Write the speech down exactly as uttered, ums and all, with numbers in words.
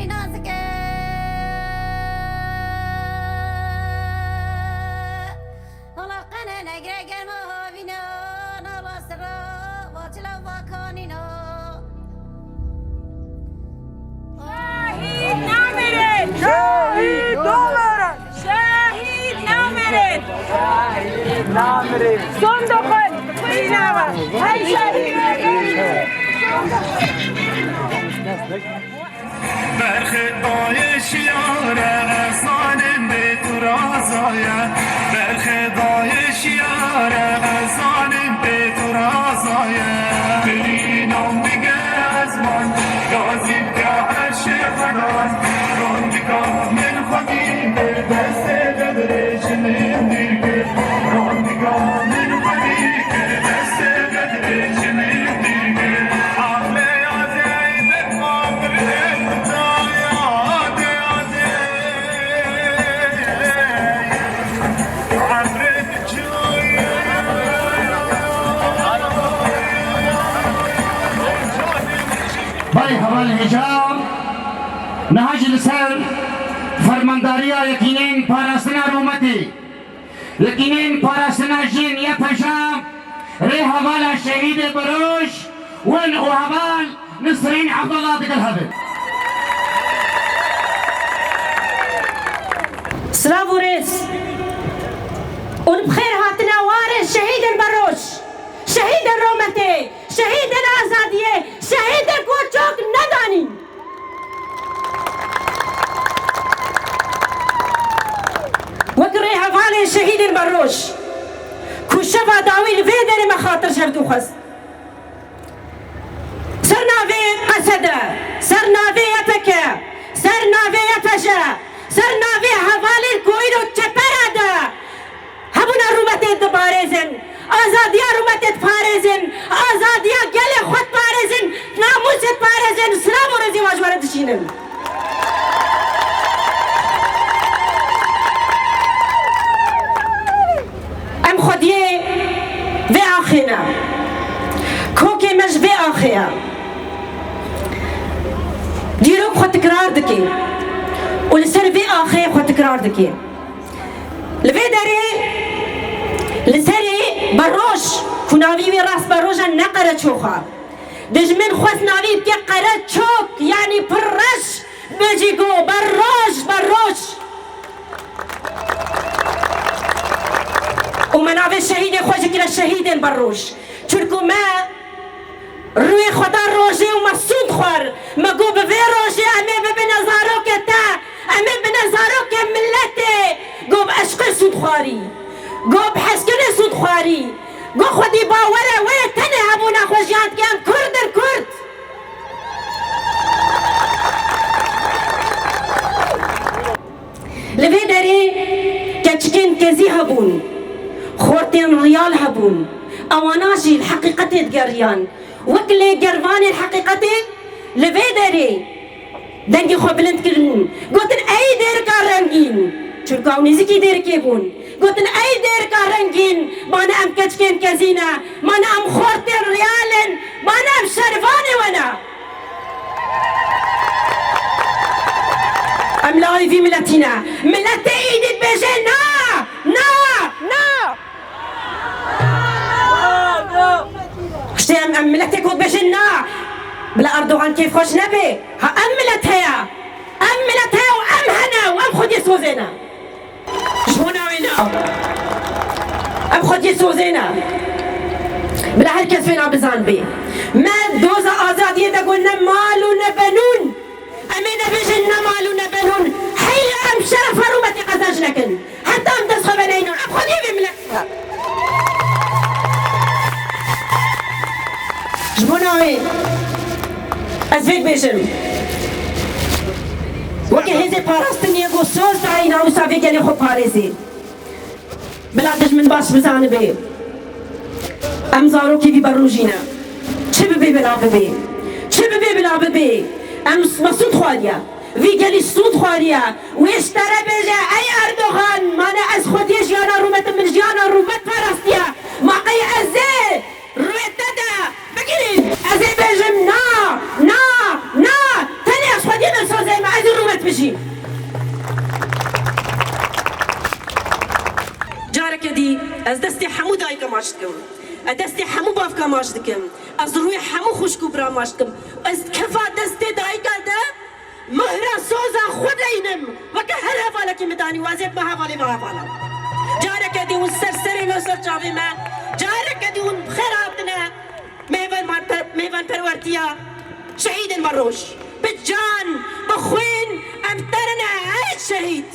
Nazik e. Hala qene negre germa havîna, nala sira vaçila vakanîna. Şehîd namirin! Şehîd namirin! Şehîd namirin! Şehîd namirin! Son doxin! Xwîna we! Her şehîd! Berxê dayê şiyare, ez zanim bê tu razaye. Berxê dayê şiyare, ez zanim bê tu razaye. Birînan dige ezman, gazî dike erşê xwedan. Randika min xwedî bê destê de dirêjinên dîrgir. Randika min xwedî bê destê de dirêjinên dîrgir. Belê heval hêja, niha jî li ser fermandariya Yekînên Parastina Rûmetê, Yekînên Parastina Jin, Y P J, rê hevala şehîdê Baroş, win û heval Nisrîn Abdullah digel hebin. Silav û rêz. Û bi xêr hatine warê şehîdên Baroş, şehîdên Rûmetê, şehîdên azadiyê, şehîdên ku çok nedanîn. Wek rêhevalên şehîdên Baroş ku şeva dawî li vê derê me xatir ji hev dû xwest. Ser navê Qesede, ser navê Y P K, ser navê Y P J, ser navê hevalên ku îro çepera de hebûna rûmetê diparêzin, azadiya rûmetê diparêzin, azadiya gelê xwe diparêzin, namûsê diparêzin, silav û rêzê wan ji we re dişînim. Em xwediyê vê axê ne. Kokê me ji vê axê ye. Dîrok xwe tikrar dike û li ser vê axê xwe tikrar dike. Li vê derê, li serê Beroş, ku navî wî rast Beroş e, ne Qereçox e. Dijmin xwest navî bike Qereçok, yanî pir reş, bêjî go Beroş, Beroş. Û me navê şehîdê xwe jî kire şehîdên Beroş. Çunku me Rûyê xwe da rojê û me sûnd xwar. Me got bi vê rojê em ê bibine zarokê te, em ê bine zarokê miletê. Got bi eşqê sûnd xwarî. Got bi hezkirinê sûnd xwarî. Got xwedî bawer e wê tenê hebûna xwe jiyan dike, em kurd in, kurd. Li vê derê keçikên kezî hebûn, xortên riyal hebûn. Ewana jî li heqîqetê digeriyan. Wek lêgervanên heqîqetê li vê derê dengê xwe bilind kirin. Gotin, ey dêrika rengîn. Çunka ew nêzîkî dêrikê bûn. Gotin, ey dêrika rengîn, mane em keçikên kezî ne, mane em xortên riyal in, mane em şervanê we ne. Em lawê vî miletî ne. Miletê îdî dibêje na, na, na. Piştî em, em miletê ku dibêjin na. Bila Erdogan kêfxweş nebe. Ha, em milet heye. Em milet heye û em hene û em xwediyê sozê ne. Ji bo navê na. Em xwediyê sozê ne. Bila her kes vê na bizanibê. Me doza azadiyê de got ne mal û ne benûn. Em ê nebêjin ne mal û ne benûn. Heyî em şerefa rûmetê qezenc nekin. Heta em dest xwe veneynin. Em xwediyê vê milet. Ji bo navê ez vê dibêjim. Weke hêzê parastinê ku soz dayî namûsa vê gelê xwe parêzê. Bila dijmin baş bizanibe. Em zarokê vî berojî ne. Çi bibe bila bibe. Çi bibe bila bibe. Em s-, me sûd xwariye. Vî gelî sûd xwariye. Wê ji te re bêje, ey Erdogan, mane ez xwediyê jiyana rûmet, min jiyana rûmet parastiye. Ma qey ez ê rûyê te de bigirîn. Ez ê bêjim na, na, na. Tenê ez xwediyê min sozê me. dikim. Ez destê hemû bavka maç dikim. Ez rûyê hemû xwişk û bira maç dikim. Ez kefa destê dayika de mihra soza xwe deynim. Weke her hevalekî min danî, wazê me hevalê me hevala. Careke dî hûn ser serê me û ser çavê me. Careke dî hûn bi xêr hatine. Mêvan, mêvanperwertiya şehîdên me roj. Bi can, bi xwîn, em terine ey şehîd.